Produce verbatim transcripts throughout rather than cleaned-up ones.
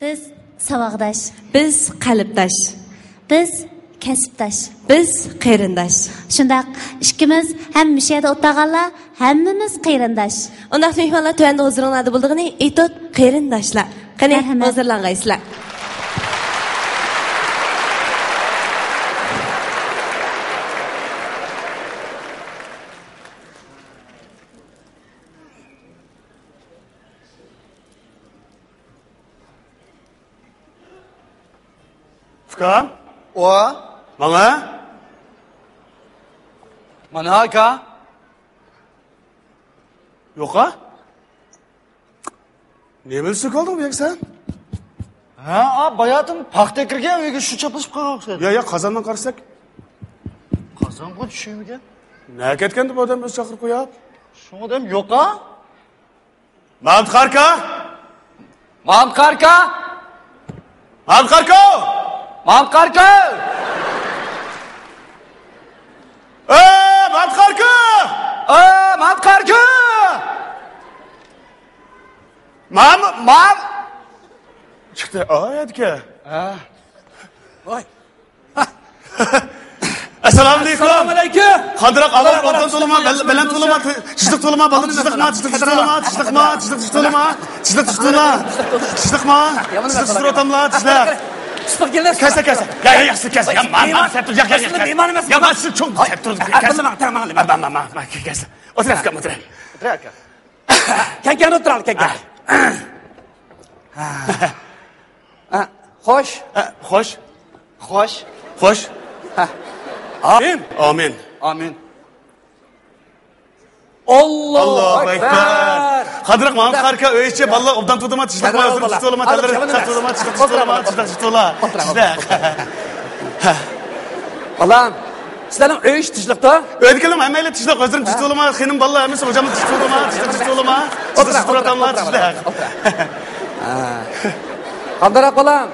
بىز ساۋاقداش. بىز قەلبداش. بىز كەسىپداش. بىز قېرىنداش. شۇنداق، ئىككىمىز ھەم مۇشۇ يەردە ئولتۇرغانلار ھەممىمىز قېرىنداش. ئۇنداق مېھمانلار تۆۋەندە ھۇزۇرۇڭلاردا بولىدىغىنى ئېتوت قېرىنداشلار. قېنى، مەرھەمەت. ھۇزۇرلانغايسىلەر. ئۇكام؟ ۋا؟ ماڭا؟ مانا ئاكا. يوقا؟ نېمىنى سۆكۈۋالدىڭ بۇ يەرگە سەن؟ ھە، ئا، باياتىن پاختا كىرگەن ئۆيگە شۇ چاپلىشىپ قالغان ئوخشايدۇ. يا، يا، قازاندىن قارىساق. قازانغا چۈشۈمىگەن. نەگە كەتكەندە بۇ ئادەم ئۆزى چاقىرىپ قويۇپ؟ شۇڭا دەم يوقا. مامۇت قارىكا! مامۇت قارىكا! مامۇت قارىكا! مامۇت قارىكا! ئەي، مامۇت قارىكا! ئەي، مامۇت قارىكا! مام-، مام-، چىقتى، ئايەتكە. ھە. ۋاي. ئەسسالامۇ ئەلەيكۇم. ئەسسالامۇ ئەلەيكۇم. قانداق ئاۋاز، ئوبدان تولىما، بەل-، بەلەن تولىما، تىزلىق تولىما، بالدىر تىزلىقما، تىزلىق تولىما، تىزلىقما، تىزلىق تولىما، تىزلىقما، تىزلىق تولىما، تىزلىق. كەسە، كەسە. يا، يا، يا، سىز كەسە. يا، ما، ما، سەپتۇر، يا، يا، يا، كەسە. يا، ما، سىز چوڭ سەپتۇر، كەسە. ئولتۇر، ئولتۇر. كەڭ، كەڭ ئولتۇراڭ، كەڭ، كەڭ. ھە، خوش. ھە، خوش. خوش. خوش. ھە. ئامىن. ئامىن. ئامىن. ئاللاھۇ ئەكبەر. قانداق مامۇت قارىكا، ئۆي ئىچى، بالىلار ئوبدان تۇردىما، تىزلىقما، تىزلىق تولىما، تەللەر تىزلىق تولىما، تىزلىق تولىما، تىزلىق تولىما، تىزلىق. بالام، سىلەرنىڭ ئۆي ئىچى تىزلىقتا؟ ئۆيدىكىلەرمۇ ھەممەيلەن تىزلىق، ئۆزلىرىم تىزلىق تولىما، خېنىم بالىلار ھەممىسى، ھوجام تىزلىق تولىما، تىزلىق تولىما، تىزلىق تولىما، تىزلىق. قانداق بالام؟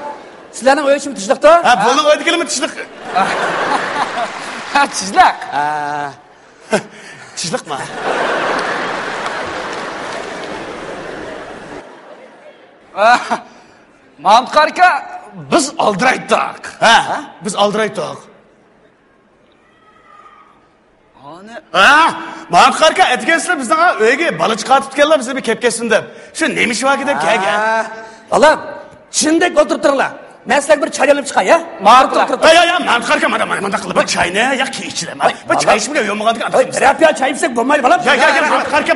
سىلەرنىڭ ئۆي ئىچىمۇ تىزلىقتا؟ ھە، بۇنىڭ ئۆيدىكىلىمۇ تىزلىق. ھە، تىزلىق. ھە. تىزلىقما؟ مامۇت قارىكا، بىز ئالدىرايتتۇق. ھە، بىز ئالدىرايتتۇق. ھە، مامۇت قارىكا، ئەتىگەنسىلەر بىزنىڭ ئۆيگە بالا چىقارتىپتىكەنلەر، بىزنى بىر كەپ كەتسۇن دەپ. شۇ نېمە ئىش بار دەپ كەلگەن. بالام، چىندەك ئولتۇرۇپ تۇرۇڭلار. مەن سىلەرگە بىر چاي ئېلىپ چىقاي، ھە؟ ماقۇل. تۇرۇپ، تۇرۇپ، تۇرۇپ. يا، يا، يا، مامۇت قارىكا، مانا، مانا، مۇنداق قىلىپ، بىر چاينى، يا، كېيىن ئىچىلە. بىر چاي ئىچمىگەن يومىغان. بىر رەپىيا چاي ئىچسەك بولمايدۇ، بالام. يا، يا، يا، مامۇت قارىكا،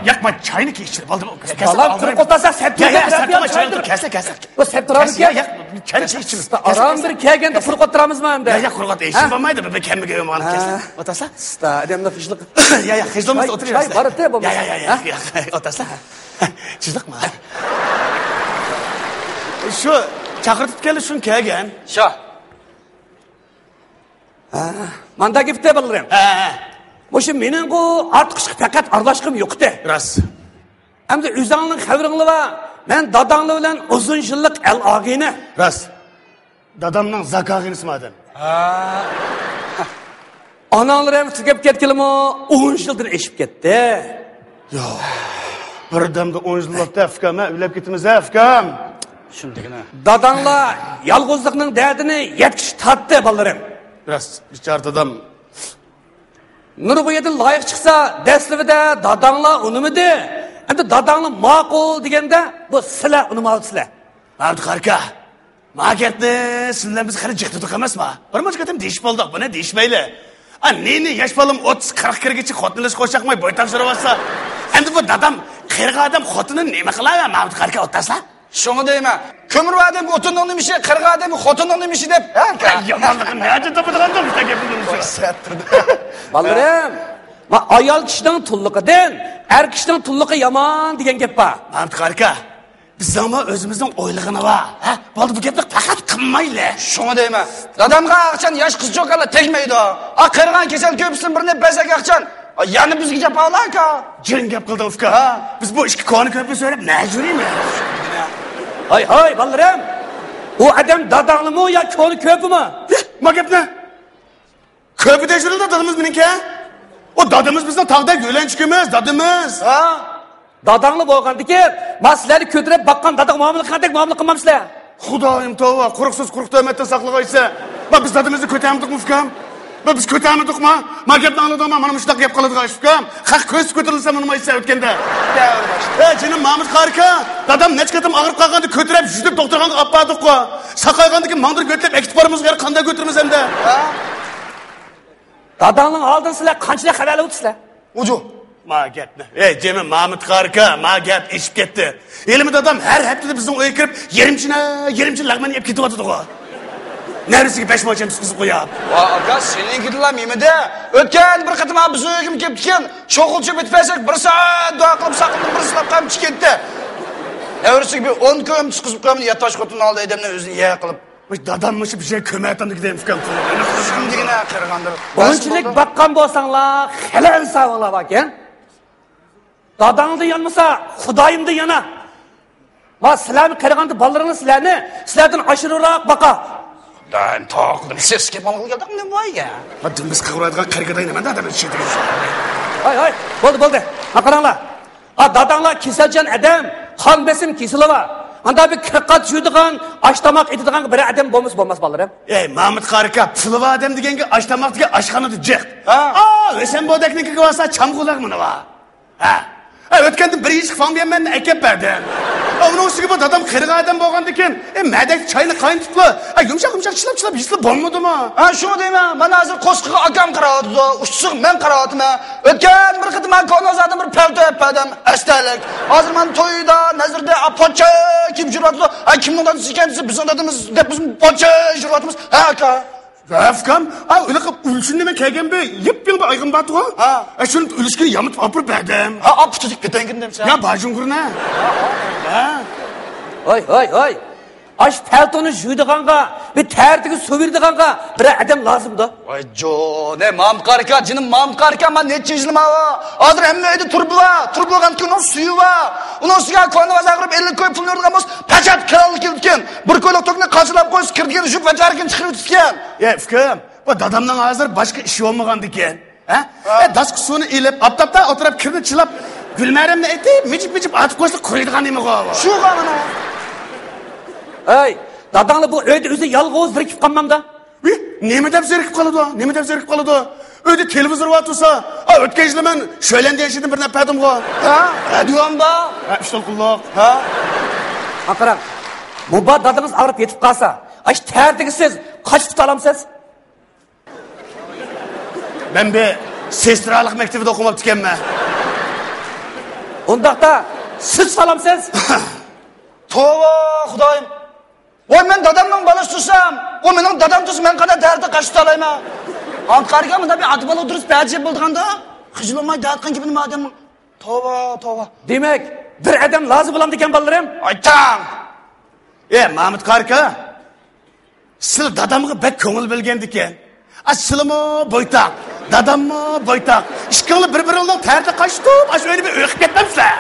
ياق، مانا، چاينى كېيىن ئىچىلە، بولدى. بالام، تۇرۇپ ئولتۇرسا، سەت يا، يا، تۇرۇپ، سەت رەپىيا تۇرما، چاي چاي تۇرۇپ، كەلسە، كەلسە. بۇ سەت تۇرامدىكەن؟ يا، يا، چاي، چاي ئىچىمىز. ئاران بىر كەلگەندە قۇرۇق ئولتۇرامىزمۇ ئەمدى؟ يا، يا، قۇرۇق ئولتۇر. ھېچ بولمايدۇ، بىر كەممىگە يومغان كەلسە. ئولتۇرسا. ئۇستا، ئادەمنى خىجلىق. يا، يا، خىجلىمىز ئولتۇرۇۋەرسە. چاي بار ئىدى، بولمىسا. يا، يا، يا، يا، ئولتۇرسا. خىجلىقما؟ شۇ چاقىرتىپ كەلدى، شۇ كەلگەن. شۇ. ھە، ماندا گېپتە بالىلىرىم. ھە، ھە. مۇشۇ مېنىڭغۇ ئارتۇق ئىشقا پەقەت ئارىلاشقۇم يوق ئىدى. راست. ئەمدى ئۆزۈڭلارنىڭ خەۋىرىڭلار بار. مەن داداڭلار بىلەن ئۇزۇن يىللىق ئەل ئاغىنە. راست. دادامنىڭ زاك ئاغىنىسىما ئادەم. ھە. ئاناڭلار ھەم تۈگەپ كەتكىلىمۇ ئون يىلدىن ئېشىپ كەتتى. يوق. بىردەمدە ئون يىل بولۇپتۇ، ئۇكام، ھە، ئۆيلەپ كېتىمىز، ھە، ئۇكام. شۇندىكىنا. داداڭلار يالغۇزلۇقنىڭ دەردىنى يەتكۈچە تارتتى، بالىلىرىم. راست، بىچارە دادام. نۇرغۇيىدىن لايىق چىقسا، دەسلىپىدە داداڭلار ئۇنىمىدى. ئەمدى داداڭلار ماقۇل دېگەندە، بۇ سىلەر ئۇنىماۋاتىسىلەر. مامۇت قارىكا، ما گەپنى سىز بىلەن بىز خېلى جىق تۇتۇق ئەمەسما؟ بىر مۇنچە قېتىم دېيىشىپ بولدۇق، بۇنى دېيىشمەيلى. ئا، نېنى ياش بالام ئوتتۇز قىرىق كىرگىچە خوتۇنلىشىش قوشاقماي بوي تاپشۇرۇۋاتسا، ئەمدى بۇ دادام قېرىغان ئادەم خوتۇنىنى نېمە قىلاۋەر، مامۇت قارىكا، ئولتۇرسا؟ شۇڭا دەيمەن، كۆمۈر ئادەمگە ئوتۇننىڭ نېمە ئىشى، قېرىغان ئادەمگە خوتۇننىڭ نېمە ئىشى دەپ، ھە، ئۇكا؟ يامانلىقىنى نەدىن تاپىدىغاندۇ بىز گەپنى؟ ۋاي، سەت تۇردى. بالىلىرىم، ما ئايال كىشىنىڭ تۇللۇقىدىن ئەر كىشىنىڭ تۇللۇقى يامان دېگەن گەپ بار. مامۇت قارىكا، بىزنىڭمۇ ئۆزىمىزنىڭ ئويلىغىنى بار، ھە؟ بولدى، بۇ گەپنى پەقەت قىلمايلى. شۇڭا دەيمەن، دادامغا ئاقچان ياش قىز چوكانلار تەگمەيدۇ. ئا، قېرىغان كېسەل كۆپسۇن، بىرنى بەزەك ئاقچان. ئا، يەنە بىزگە جاپالار ئاكا. جىڭ گەپ قىلدىڭ، ئۇكا. ھە. بىز بۇ ئىككى كونا كۆپنى سۆرەپ مەجبۇرىيمىز. ھاي، ھاي، بالىلىرىم. ئۇ ئادەم داداڭلىمۇ يا كونا كۆپىمۇ؟ ما گەپنى. كۆپى تەكشۈرۈلدى دادىمىز مېنىڭكى. ئۇ دادىمىز بىزنىڭ تاغدەك يۆلەنچۈكىمىز، دادىمىز. ھە؟ داداڭلا بولغاندىكىن، ما سىلەرنى كۆتۈرۈپ باققان دادىغا مۇئامىلە قىلغاندەك مۇئامىلە قىلمامسىلەر؟ خۇدايىم توۋا، قۇرۇق سۆز، قۇرۇق تۆھمەتتىن ساقلىغايسە. ما بىز دادىمىزنى كۆتەرمىدۇقمۇ ئۇكام؟ ما بىز كۆتەرمىدۇقما؟ ما گەپنى ئاڭلىدىڭما؟ مانا مۇشۇنداق گەپ قىلىدىغان ئىش ئۇكام. خەق كۆزى كۆتۈرۈلسە مۇنىمۇ ئېيتسا ئۆتكەندە. دەۋر باشلىدى. ئەي جېنىم مامۇت قارىكا، دادام نەچچە قېتىم ئاغرىپ قالغاندا كۆتۈرۈپ يۈزۈپ دوختۇرخانىغا ئاپ باردۇققۇ. ساقايغاندىن كېيىن ماڭدۇرۇپ يۆتلەپ ئەكېتىپ بارىمىز، يەنە قانداق كۆتۈرىمىز ئەمدى؟ ھە؟ داداڭنىڭ ھالىدىن سىلەر قانچىلىك خەۋەرلىك ئوتىسىلەر؟ ئۇجۇ. ما گەپنى. ئەي جېنىم مامۇت قارىكا، ما گەپ ئېشىپ كەتتى. ھېلىمۇ دادام ھەر ھەپتىدە بىزنىڭ ئۆيگە كىرىپ، يېرىمچىنە، يېرىمچىنە لەغمەن يەپ كېتىۋاتىدىغۇ. نەۋرىسىگە بەش ماچان تۇتقۇزۇپ قويۇپ. ۋا ئاكا، سېنىڭكىدىنلا مېمىدە. ئۆتكەن بىر قېتىم بىزنىڭ ئۆيگىمۇ كېلىپتىكەن. شوخلىشىپ ئۆتۈپ بەرسەك، بىر سائەت دۇئا قىلىپ، ساقىلىنىپ، بىر سىلاپ قايمىچى كەتتى. نەۋرىسىگە بىر ئون كويۇم تۇتقۇزۇپ قويۇپمۇ، ياتاش خوتۇن ئالدى ئادەمنى ئۆزىنى يە قىلىپ. مۇشۇ دادام مۇشۇ بىر شەي كۆمەتامدىكى دەيمىكەن پۇلنى. شۇندىكىنە قېرىغاندۇر. بۇنچىلىك باققان بولساڭلار، خېلى ئىنساپىڭلار باركەن. داداڭدىن يانمىسا، خۇدايىمدىن يانا. ما سىلەرنى قېرىغاندا بالىلىرىڭلار سىلەرنى سىلەردىن ئاشۇرۇراق باقا. خۇدايىم، توقۇدۇم. سېسىق گەپ ئاڭلىغىلى كەلدىڭ، نېمە بار يا؟ ما دۈمبىز قىغۇرايدىغان قەرگىداي نېمە ئادەمنى چېتىگىن. ھاي، ھاي، بولدى، بولدى. ما قاراڭلار. ئا، داداڭلار كېسەلچان ئادەم، قان بېسىم كېسىلى بار. ئاندا بىر كىرقات يۇيىدىغان، ئاش تاماق ئېتىدىغان بىر ئادەم بولمىسا بولماس، بالىلىرىم. ئەي، مامۇت قارىكا، پۇلى بار ئادەم دېگەنگە ئاش تاماق دېگەن ئاشخانىدا جىق. ھە. ئا، ھۈسەن بودەكنىڭكىگە بارسا چامغۇلار مۇنى بار. ھە. ئە، ئۆتكەندىن بىر يېشىق فاڭبيەنمەننى ئەكەپ بەردىم. ئە، ئۇنىڭ ئۈستىگە بۇ دادام قېرىغان ئادەم بولغاندىكىن، ئە، مەدەك چاينى قاينىتىپلا، ئە، يۇمشاق يۇمشاق چىلاپ چىلاپ يېسىلا بولمىدىمۇ؟ ھە، شۇ دەيمەن. مانا ھازىر قورسىقىغا ئاكام قاراۋاتىدۇ، ئۇچىسىغا مەن قاراۋاتىمەن. ئۆتكەن بىر قېتىم ماڭا كونا زادىن بىر پەلتو ئەپ بەردىم. ئەستەلىك. ھازىر مانا تويدا، نەزىردە، ئا، پوچە كىيىپ يۈرۈۋاتىدۇ. ئا، كىمنىڭ دادىسى ئىكەن دېسە، بىزنىڭ دادىمىز دەپ بىز پوچە يۈرۈۋاتىمىز. ھە، ئاكا. ئۇكام، ئا، ئۇلىقى ئۈلۈشۈن نېمە كەلگەن بىر يىپ يېڭى بىر ئايغىم بارتىغۇ؟ ھە. ئە، شۇنى ئۈلۈشكە يامىتىپ ئاپىرىپ بەردىم. ھە، ئاپا تۇتۇپ كېتەڭگىن دەمسەن. يا، باجۇڭگۇرنە. ھە. ھوي، ھوي، ھوي. ئاشۇ پەلتونى يۇيىدىغانغا، بىر تەرىتىگە سۇ بېرىدىغانغا بىر ئادەم لازىمدۇ. ۋاي جون، ئەي، مامۇت قارىكا، جېنىم مامۇت قارىكا، مانا نەچچە يىل ماۋۇ. ھازىر ھەممە ئۆيدە تۇرۇبا بار. تۇرۇبا بولغاندىكىن ئۇنىڭ سۈيى بار. ئۇنىڭ ئۈستىگە كونا بازار قىلىپ ئەللىك كوي پۇلنى بېرىدىغان بولسا، پەقەت كىرالىق كېلىدىكەن. بىر كويلۇق توكنى قاچىلاپ قويسا، كىردىكىنى شۇ پەچەركىنى چىقىرىۋېتىدىكەن. يا ئۇكام، بۇ دادامنىڭ ھازىر باشقا ئىشى بولمىغاندىكىن. ھە؟ ھە. ئە، داسقا سۇنى ئېلىپ، ئاپتاپتا ئولتۇرۇپ كىرنى چىلاپ، گۈلمەرەمنى ئېتىپ، مىجىپ-مىجىپ ئاتىپ قويسا قۇرۇيدىغان نېمىغۇ؟ شۇغۇ مانا. ھەي، داداڭلا بۇ ئۆيدە ئۆزى يالغۇز زېرىكىپ قالمامدا؟ ۋىي، نېمە دەپ زېرىكىپ قالىدۇ؟ نېمە دەپ زېرىكىپ قالىدۇ؟ ئۆيدە تېلېۋىزور بار تۇرسا، ئا، ئۆتكەن يىلى مەن شۆلەن دېيىشىدىن بىر نەپ بەردىمغۇ. ھە؟ رادىيوم بار. ھە، ئۈچ دولقۇنلۇق. ھە؟ ھا، قاراڭ. مۇبا دادىڭىز ئاغرىپ يېتىپ قالسا، ئاشۇ تەرىتىگە سىز قاچا تۇتالامسىز؟ مەن بىر سېسترالىق مەكتىۋىدە ئوقۇماپتىكەنمەن. ئۇنداقتا سىز سالامسىز. توۋا، خۇدايىم. ۋاي، مەن دادامنىڭ بالىسى تۇرسام، ئۇ مېنىڭ دادام تۇرسا، مەن قانداق دەرەتتە قاچا تۇتالايمەن؟ ئانت قارىكەن، مۇنداق بىر ئاتا بالا ئولتۇرۇپ بەجىپ بولىدىغاندا، خىجىل بولماي دەۋاتقان گېپىنى مادەم. توۋا، توۋا. دېمەك، بىر ئادەم لازىم بولامدىكەن، بالىلىرىم؟ ئايتاڭ. ئە، مامۇت قارىكا. سىلى دادامغا بەك كۆڭۈل بۆلگەندىكەن. ئا، سىلىمۇ بويتاق، داداممۇ بويتاق. ئىككىڭلار بىر-بىرىڭلار تەردە قاچتۇپ، ئاشۇ ئۆينى بىر ئۆي قىلىپ كەتمەمسىلەر؟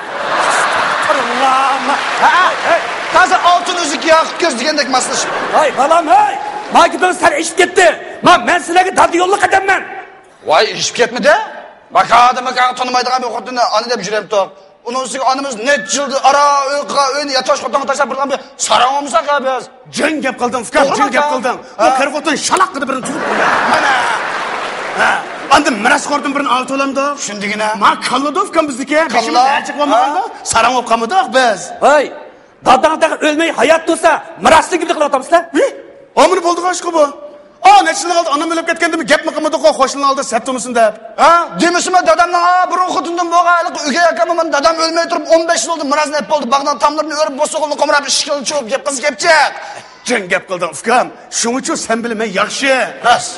ھە، ھە، تازا ئالتۇن ئۈزۈك ياقۇپ كۆز دېگەندەك ماسلىشىپ. ھاي، بالام، ھاي! ما گېپىڭ سەل ئېشىپ كەتتى. ما، مەن سىلەرگە دادا يوللۇق ئادەممەن. ۋاي، ئېشىپ كەتمىدى؟ ماكادىمۇ تونۇمايدىغان بىر خوتۇننى ئانا دەپ يۈرەمتۇق. ئۇنىڭ ئۈستىگە ئانىمىز نەچچە يىلدىن ئارا ئۆي قىلغان ئۆينى ياتاش خوتۇنغا تاشلاپ بىر بىر ساراڭ بولمىساق يا بىز. جىڭ گەپ قىلدىڭ، ئۇكام، جىڭ گەپ قىلدىڭ. بۇ قېرى خوتۇن شالاققىدە بىرنى تۇتۇپ قويۇڭ. مانا. ھە. ئاندىن مىراسخوردىن بىرنى ئالتۇلامدۇق. شۇندىكىنە. ما كاللىدۇ، ئۇكام، بىزنىكى. بېشىمىز ئەچىق بولمىغاندا ساراڭ بولۇپ قالمىدۇق بىز. ھەي، داداڭ تېخى ئۆلمەي ھايات تۇرسا، مىراسنى كىمدە قىلىۋاتامسىلەر؟ ھى؟ ئامىنى بولدىغان ئىشقۇ بۇ. ئا، نەچچە يىلنىڭ ئالدى ئانام ئۆلۈپ كەتكەندىمۇ گەپمۇ قىلمىدۇق، خوشنىڭ ئالدىدا سەت تونۇسۇن دەپ. ھە؟ دېمىسىمۇ دادامنىڭ، ئا، بۇرۇن خوتۇندىن بولغان ھېلىقى ئۆگەي ئاكاممۇ مانا دادام ئۆلمەي تۇرۇپ ئون بەش يىل بولدى، مىراسنى ئېلىپ بولدى. باغنىڭ تاملىرىنى ئۆرۈپ، بوسۇغۇمنى قومراپ، ئىشىكىنى چۇۋۇپ، گەپ قىلسا گەپچەك. جىڭ گەپ قىلدىڭ، ئۇكام. شۇڭىچۇ سەن بىلەن مەن ياخشى. راست.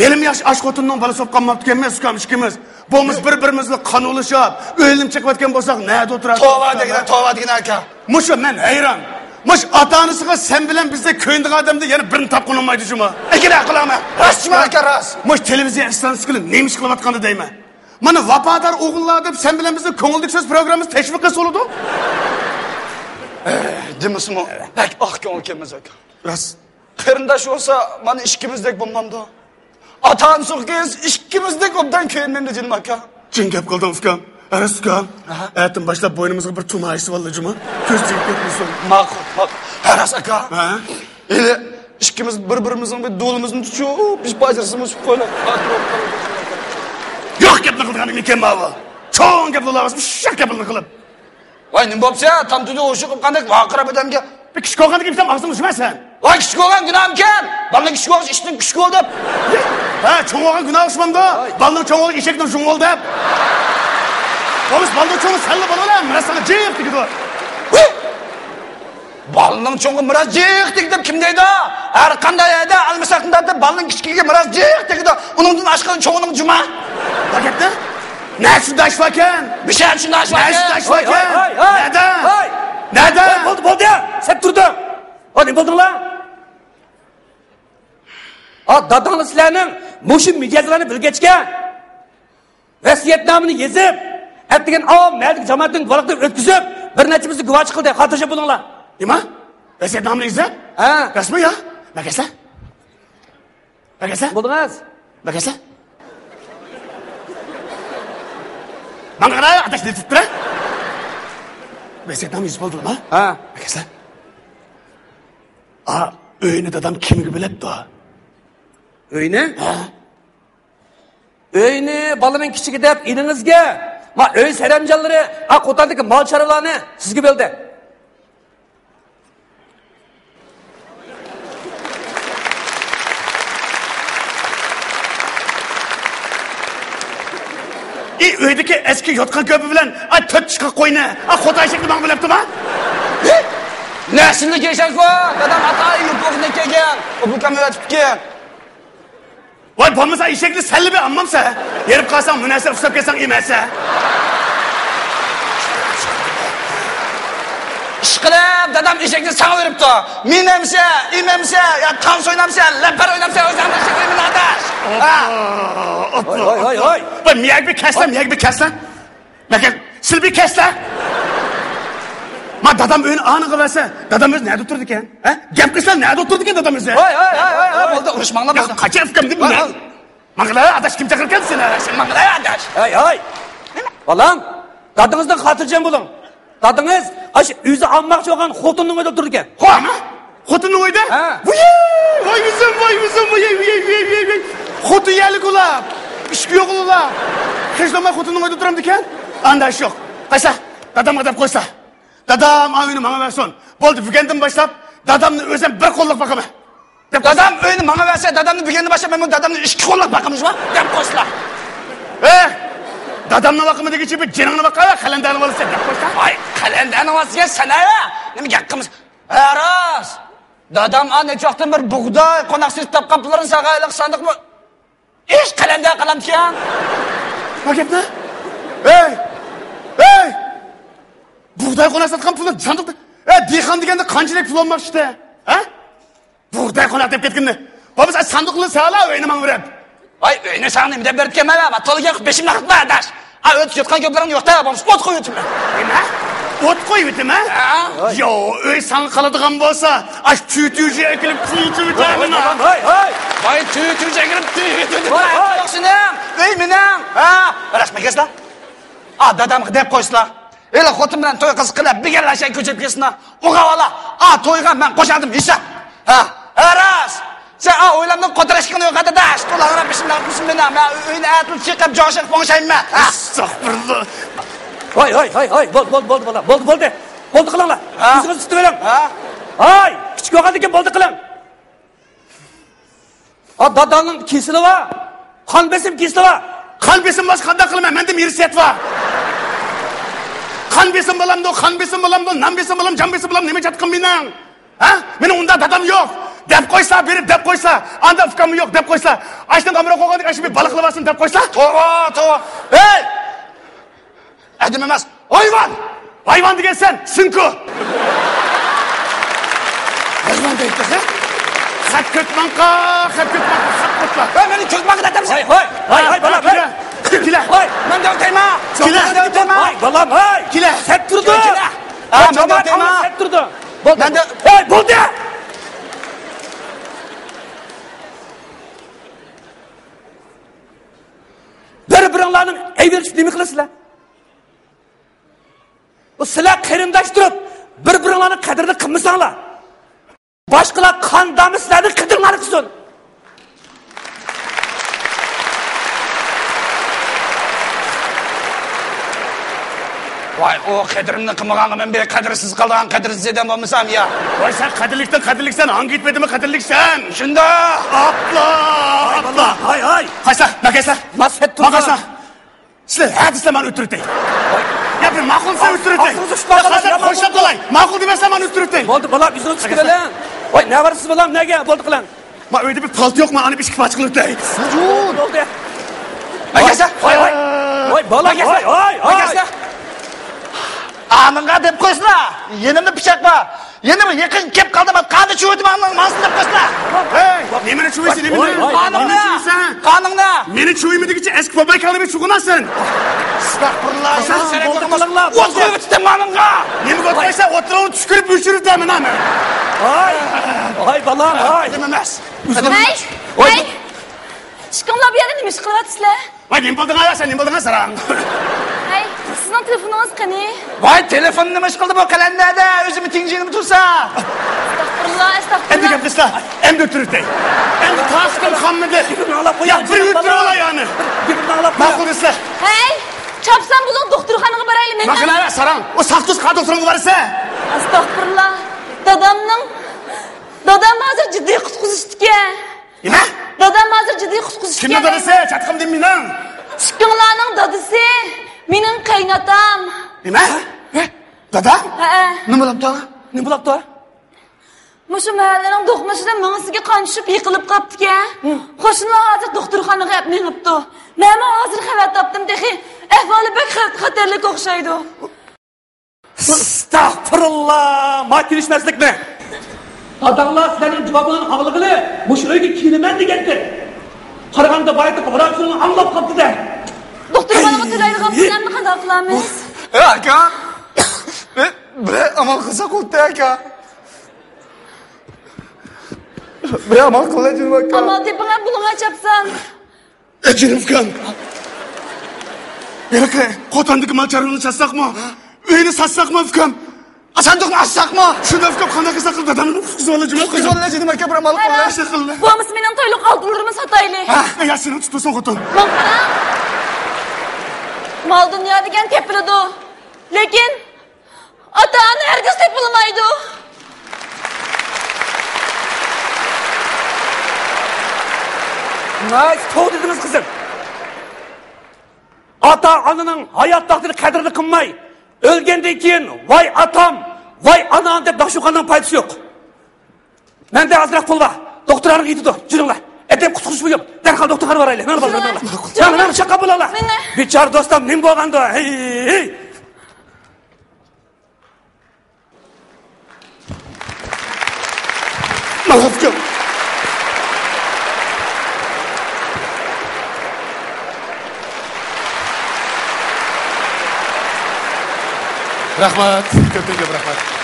ھېلىمۇ ياخشى ئاش خوتۇننىڭ بالىسى بولۇپ قالماپتىكەنمىز، ئۇكام، ئىككىمىز. بولمىسا بىر-بىرىمىزنى قانىۋېلىشىپ، ئۆيلىنىپ چىقىۋەتكەن بولساق، نەدە ئولتۇراتتۇق؟ توۋا دېگىنە، توۋا دېگىنە ئاكا. مۇشۇ مەن ھەيران. مۇشۇ ئاتا-ئانىسىغا سەن بىلەن بىزدەك كۆيۈنىدىغان ئادەمدە يەنە بىرنى تاپقىلى بولمايدۇ جۇمۇ. ئەكىرە قىلىڭمەن. راستچىما ئاكا، راست. مۇشۇ تېلېۋىزىيە ئىستانسىسىدا نېمە ئىش قىلىۋاتقاندا دەيمەن. مانا ۋاپادار ئوغۇللار دەپ سەن بىلەن بىزنى كۆڭۈلدىكى سۆز پروگراممىسى تەشۋىق قىلسا بولىدۇ. دېمىسىمۇ بەك ئاق كۆڭۈل ئىكەنمىز ئاكا. راست. قېرىنداش بولسا مانا ئىككىمىزدەك بولمامدۇ؟ ئاتا-ئانىسى يوق قىز ئىككىمىزدەك ئوبدان كۆيۈنمەمدۇ جېنىم ئاكا؟ جىڭ گەپ قىلدىڭ ئۇكام. راست ئۇكام. ئەتىدىن باشلاپ بوينىمىزغا بىر تۇما ئېسىۋالدى جۇمۇ. كۆز تېگىپ كەتمىسۇن. ماقۇل، ماقۇل. ئەرەس ئاكا. ھە؟ ئىلى ئىككىمىز بىر-بىرىمىزنىڭ بىر دولىمىزنى تۇتۇشۇپ، بىر پاجىرىسىمىز قويلاپ. يوق گەپنى قىلىدىغان ئىكەن ماۋۇ. چوڭ گەپ قىلىۋاتىسىز، ئۇششاق گەپنى قىلىپ. ۋاي، نېمە بوپسە؟ تامتۇدى ئوشۇق قىلغاندەك ۋارقىراپ ئادەمگە. بىر كىچىك بولغاندا گېپىم ئاغزىمنى ئۇچمايسەن. ۋاي، كىچىك بولغان گۇناھمىكەن؟ بالىنىڭ كىچىك بولغۇچ ئىشتىن كۈچۈك بول دەپ. ھە، چوڭ بولغان گۇناھ ئۇچمامدۇ؟ ۋاي. بالىنىڭ چوڭ بولغۇچ ئېشەكنىڭ جۇڭ بول دەپ. بولمىسا بالىنىڭ چوڭى سەللا بولغىلى، مەن ساڭا جىق تېگىدۇ. بالىنىڭ چوڭىغا مىراس جىق تېگىدۇ دەپ كىم دەيدۇ؟ ھەر قانداق يەردە ئالمىساقتىن تارتىپ بالىنىڭ كىچىكىگە مىراس جىق تېگىدۇ. ئۇنىڭدىن ئاشقىنى چوڭىنىڭ جۇما. بۇ گەپتە نەچچە داش باركەن؟ بىشەنچە داش باركەن؟ نەچچە داش باركەن؟ ھاي، ھاي، ھاي، نەدە؟ ھاي. نەدە؟ ھاي، بولدى، بولدى. سەت تۇردۇڭ. ھا، نېمە بىلدىڭلار؟ ھا، داداڭلار سىلەرنىڭ مۇشۇ مىجەزلەرنى بىلگەچكە، ۋەسىيەتنامىنى يېزىپ، ئەتىگەن ئاۋام مەھەللىدىكى جامائەتنىڭ ۋاراقلىرىنى ئۆتكۈزۈپ، بىر نەچچىمىزنى گۇۋاھچى قىلدى. خاتىرجەم بولۇڭلار. نېمە؟ ۋەسىيەتنامىنى يېزىپ؟ ھە. راستمۇ يا؟ مەكەسلە؟ مەكەسلە؟ بولدىڭىز. مەكەسلە؟ ماڭغىنا ئاداش نېتىپتىرە؟ ۋەسىيەتنامە يېزىپ بولدىڭما؟ ھە. مەكەسلە؟ ئا، ئۆينى دادام كىمگە بۆلەپتۇ؟ ئۆينى؟ ھە؟ ئۆينى بالىنىڭ كىچىكى دەپ ئىنىڭىزگە، ما ئۆي سەرەمجانلىرى، ئا قوتاندىكى مال چارۋىلارنى سىزگە بۆلدى. ئى، ئۆيدىكى ئەسكى يوتقان كۆپى بىلەن، ئا تۆت چىقىق قوينى، ئا خوتا ئېشەكنى ماڭا بۆلەپتىما؟ نەسلىگە ئېشەك بار، دادام ئاتا يوپۇرغىنى كىيگەن، ئوبۇكام ئۆتۈپتىكەن. ۋاي، بولمىسا ئېشەكنى سەنلا بىر ئالمامسەن؟ ھېرىپ قالساڭ، مۇناسىۋەت ئۇسلاپ كەلسەڭ ئىمەنسەن. ئىشقىلىپ، دادام ئېشەكنى ساڭا بېرىپتۇ. مىنەمسە، ئىمەمسە، يا تانس ئوينامسە، لەپەر ئوينامسە، ئۆزۈڭنىڭ ئىشىڭ بىلەن ئاداش. ھا. ۋاي، ۋاي، ۋاي، ۋاي. ۋاي، مىيەگە بىر كەسلە، مىيەگە بىر كەسلە. لېكىن سىلى بىر كەسلە. ما دادام ئۆينى ئانىغا بەرسە، دادام ئۆزى نەدە ئولتۇرىدىكەن؟ ھە؟ گەپ قىلسا نەدە ئولتۇرىدىكەن دادام ئۆزى؟ ھاي، ھاي، ھاي، ھاي، ھاي، بولدى، ئۇرۇشماڭلار، يا بولدى. قاچان ئۇكام دېدىم ھاي، مەن. ھاي. ماڭغىلا ئاداش، كىم چاقىرغان سېنى؟ سەن ماڭغىلا ئاداش. ھاي، ھاي. بالام، دادىڭىزدىن خاتىرجەم بولۇڭ. دادىڭىز ئاشۇ ئۆزى ئالماقچى بولغان خوتۇننىڭ ئۆيىدە ئولتۇرىدىكەن. ھا؟ خوتۇننىڭ ئۆيىدە؟ ھە. ۋۇي، ۋاي ئۆزۈم، ۋاي ئۆزۈم، ۋاي، ۋاي. خوتۇن يەرلىك ئۇلار. ئىشقى يوق ئۇلار. خىجلانماي خوتۇننىڭ ئۆيىدە ئولتۇرامدىكەن؟ ئاندا ئىش يوق. قايسا، دادامغا دەپ قويسا. دادام ئا ئۆينى ماڭا بەرسۇن. بولدى، بۈگۈندىن باشلاپ دادامنى ئۆزۈم بىر قوللۇق باقىمەن. دەپ دادام ئۆينى ماڭا بەرسە، دادامنى بۈگۈندىن باشلاپ مەنمۇ دادامنى ئىككى قوللاپ باقىمىز ۋە دەپ قويسىلا. ئە، دادامنى باقىمەن دېگۈچە بىر جېنىڭنى باقا، قەلەندەرنىڭ بالىسى دەپ قويسا. ۋاي، قەلەندەرنىڭ بالىسى دېگەن سەن ھە، نېمە گەپ قىلمىسا. ھە راست، دادام ئا نەچچە ۋاقىتتىن بېرى بۇغداي، قوناق سېتىپ تاپقان پۇللىرىنى ساغا ئېلىق ساندۇقمۇ ئىش قەلەندەر قىلامدىكەن. نېمە گەپنى؟ ھەي، ھەي، بۇغداي قوناق ساتقان پۇلنى ساندۇقتا، ئە، دېھقان دېگەندە قانچىلىك پۇل بولماقچىدى؟ ھە؟ بۇغداي قوناق دەپ كەتكىنىنى. بولمىسا ساندۇقنى سالا ئۆينى ماڭا بېرىپ. ۋاي، ئۆينى ساڭا نېمە دەپ بېرىپتىكەنمەن مەن؟ تولا گەپ، بېشىمنى ئاغرىتما ئاداش. ئا، ئۆتۈپ كەتكەن گەپلىرىڭنى يوقتا، بولمىسا ئوت قويۇۋېتىمەن. نېمە؟ ئوت قويۇۋېتىمەن؟ ھە. يو، ئۆي ساڭا قالىدىغان بولسا، ئاش تۈتۈجى ئەكىلىپ تۈتۈۋېتەرمەن. ھاي، ھاي. ۋاي، تۈتۈجى ئەكىلىپ تۈتۈۋېتىمەن. ۋاي، ھاي. يوق سېنىڭ، ئۆي مېنىڭ. ھە، راست مەكەسلا. ئا، دادامغا دەپ قويسىلا. ھېلى خوتۇن بىلەن توي قىلسا قىلىپ، بىگەنلەر شەي كۆچۈپ كەتسىنا. ئۇغا ۋالا، ئا، تويغا مەن قوشاقتىم ھېساب. ھە، ھە، راست. سەن، ئا، ئويلامنىڭ قوتۇراشقىنى يوق ئەدە داش. تولا غارا بېشىمنى ئاغرىتمىسۇن مېنىڭ. مەن ئۆينى ئەتىل چېقىپ، جوڭشىپ، پوڭشايمەن. ھە. ئەستەغپۇرۇللا. ۋاي، ۋاي، ۋاي، ۋاي، بولدى، بولدى، بولدى، بالام. بولدى، بولدى. بولدى قىلىڭلار. ھە. ئۆزىڭىز تۇتۇۋېلىڭ. ھە. ھاي، كىچىك بولغاندىن كېيىن بولدى قىلىڭ. ئا، داداڭنىڭ كېسىلى بار. قان بېسىم كېسىلى بار. قان بېسىم بولسا قانداق قىلىمەن؟ مەندە ئىرسىيەت بار. قان بېسىم بولامدۇ، قان بېسىم بولامدۇ، نان بېسىم بولام، جان بېسىم بولام، نېمە جاتقىن مېنىڭ؟ ھە؟ مېنىڭ ئۇنداق دادام يوق. دەپ قويسا، بېرىپ دەپ قويسا. ئاندا ئۇكاممۇ يوق، دەپ قويسا. ئاشتىن ئامراق بولغاندىكىن ئاشۇ بىر بالا قىلىۋالسۇن دەپ قويسا. توغرا، توغرا. ھەي! ئادەم ئەمەس، ھايۋان! ھايۋان دېگەن سەن، سىنكۇ! ھايۋان دەيدۇ، ھە؟ خەت كۆتماڭقا، خەت كۆتماڭقا، خەت كۆتماڭ. ھەي، مېنى كۆتماڭقا دەتەمسەن؟ ھاي، ھاي، ھاي، ھاي، بالا، كېلە، ھاي. كېلە. ھاي، مەن دەۋتەيما؟ كېلە. مەن دەۋتەيما؟ ھاي، بالام، ھاي. كېلە. سەت تۇردى. كېلە، كېلە. ھە، مەن دەۋتەيما؟ سەت تۇردى. بولدى. ھەي، بولدى! بىر-بىرىڭلارنىڭ ئەيىبىنى نېمە قىلىسىلەر؟ بۇ سىلەر قېرىنداش تۇرۇپ، بىر-بىرىڭلارنىڭ قەدرىنى قىلمىساڭلار، باشقىلار قان دامى سىلەرنىڭ قەدرىڭلارنى قىلسۇن. ۋاي، ئۇ قەدرىمنى قىلمىغانغا مەن بىر قەدىرسىز قالىدىغان قەدىرسىز ئادەم بولمىسام يا. ۋاي، سەن قەدىرلىكتىن قەدىرلىكسەن، ھاڭگا يېتىپ يېتىمەن قەدىرلىكسەن. شۇنداق. ئاپلا، ئاپلا. ھاي، ھاي. قايسا، ماكايسا. ماس ھەتتۇ. ماكايسا. سىلەر ھە دېسىلە مەن ئۆتتۈرۈتەي. يا بىر ماقۇل دېسە ئۆتتۈرۈتەي. ئاغزىڭىزنى ئۇشتۇماڭ، يا قايسا يا خوشلاپ قالاي. ماقۇل دېمەسە مەن ئۆتتۈرۈتەي. بولدى، بالام، يۈزىڭىزنى چىقىرىۋېلىڭ. ۋاي، نەۋەرىسىز بالام، نەگە؟ بولدى قىلىڭ. ما ئۆيدە بىر پالتا يوقما؟ ئانى بىر ئىككى پارچە قىلىپ ئۆتەي. سۇجۇن. بولدى. ئاكاسا. ۋاي، ۋاي. ۋاي، بالا، ۋاي، ۋاي، ۋاي. ئاكاسا. ئانىڭغا دەپ قويسىلا. يېنىمدا پىچاق بار. يەنە بىر يېقىن كەپ قالدى، مانا قاننى چۈۋۈتۈپ ئالدىڭ، ماڭسىن دەپ قويسىلا. ھەي، نېمىنى چۈۋۈيسەن، نېمىنى؟ ۋاي، ۋاي، قانىڭنى، ۋاي. قانىڭنى. مېنى چۈۋۈيمىدىكىچە ئەسكى باباي كالىمى چۈغۇناسەن. ئەستەغپۇرۇللا. بولدى، قىلىڭلار. ئوت قويۇۋېتىپتىمەن قانىڭغا. نېمە ئوت قويسا، ئوتتۇرىغا چۈشكۈرۈپ ئۆچۈرۈپ دەمەن ئانا. ھاي، ھاي، بالام، ھاي. نېمە ئەمەس. ھەي، ھەي. ئىككىڭلار بۇ يەردە نېمە ئىش قىلىۋاتىسىلەر؟ ۋاي، نېمە بولدۇڭ ئايا، سەن نېمە بولدۇڭ ساراڭ؟ ھەي، سىزنىڭ تېلېفونىڭىز قېنى؟ ۋاي، تېلېفون نېمە ئىش قىلدى بۇ قەلەندەردە؟ ئۆزىمۇ تىڭشىنىپ تۇرسا. ئەستەغپۇرۇللا، ئەستەغپۇرۇللا. ئەمدى گەپ قىلسا، ئەمدى ئۆتتۈرۈۋېتەي. ئەمدى تاقىتىم قالمىدى. يا، بىر ئۆتتۈرۈۋالاي ئانا. ماقۇل دېسىلە. ھەي، چاپسان بولۇڭ، دوختۇرخانىغا بارايلى، مەن. ماقۇل ئايا، ساراڭ. ئۇ ساختۇز قان دوختۇرغا بارسا. ئەستەغپۇرۇللا. دادامنىڭ، دادام ھازىر جىددىي قۇتقۇزۇشتىكەن. نېمە؟ دادام ھازىر جىددىي قۇتقۇزۇش كىمنىڭ دادىسى؟ چاتىقىم دېمە مېنىڭ. ئىككىڭلارنىڭ دادىسى مېنىڭ قېيىناتام. نېمە؟ داداڭ؟ ھەئە. نېمە بولاپتۇ؟ نېمە بولاپتۇ؟ مۇشۇ مەھەللىنىڭ دوقمۇشىدىن مېڭىسىگە قان چۈشۈپ يىقىلىپ قاپتىكەن. قوشنىلار ھازىر دوختۇرخانىغا ئەپ مېڭىپتۇ. مەنمۇ ھازىر خەۋەر تاپتىم تېخى. ئەھۋالى بەك خەۋپ-خەتەرلىك ئوخشايدۇ. ئەستەغپۇرۇللا، ما كېلىشمەسلىكنى. داداڭلار سىلەرنىڭ جاۋابىڭلارنى ئاڭلىغىلى مۇشۇ ئۆيگە كېلىمەن دېگەنتى. قارىغاندا بايىتىپ ۋراچنىڭ ئاڭلاپ قاپتۇ-دە. دوختۇرخانىغا تۆلەيدىغان پۇللارنى قانداق قىلارمىز؟ ئاكا، بىر ئامال قىلساق بولدى ئاكا. بىر ئامال قىلغىلى جېنىم ئاكا. ئامال تېپىڭە، بولۇڭە چاپسان. ئەجىر ئۇكام. ھېلىقى قوتاندىكى مال چارۋىنى ساتساقمۇ؟ ئۆينى ساتساقمۇ ئۇكام؟ ساندۇقنى ئاچساقمۇ؟ شۇنداق ئۇكام، قانداق قىلساق قىلىپ دادامنى قۇتقۇزۇۋالىلا جۇمۇ قىلىپ. قۇتقۇزۇۋاللا جېنىم ئاكا، بىر ئامال قىلىڭ. بولمىسا مېنىڭ تويلۇق ئالتۇنلىرىمنى ساتايلى. ھە، يا سېنىڭ تۇتۇلسۇن خوتۇن. ماڭ قاراڭ. مال دۇنيا دېگەن تېپىلىدۇ. لېكىن ئاتا-ئانا ھەرگىز تېپىلمايدۇ. ناھايىتى توغرا دېدىڭىز، قىزىم. ئاتا-ئانىنىڭ ھايات ۋاقتىدا قەدرىنى قىلماي، ئۆلگەندىن كېيىن، ۋاي ئاتام، ۋاي ئانام دەپ ناخشا ئوقۇغاننىڭ پايدىسى يوق. مەندە ئازراق پۇل بار. دوختۇرخانىغا يېتىدۇ. جۈرۈڭلار. ئەدەپ قۇتقۇزۇش بۇيۇم. دەرھال دوختۇرخانىغا بارايلى. مانا بالىلار، مانا. ماقۇل. مانا، مانا، چاققان بولاڭلار. مانا. بىچارە دوستۇم، نېمە بولغاندۇ؟ ھەي، ھەي. ماقۇل. رەھمەت. كۆپتىن كۆپ رەھمەت.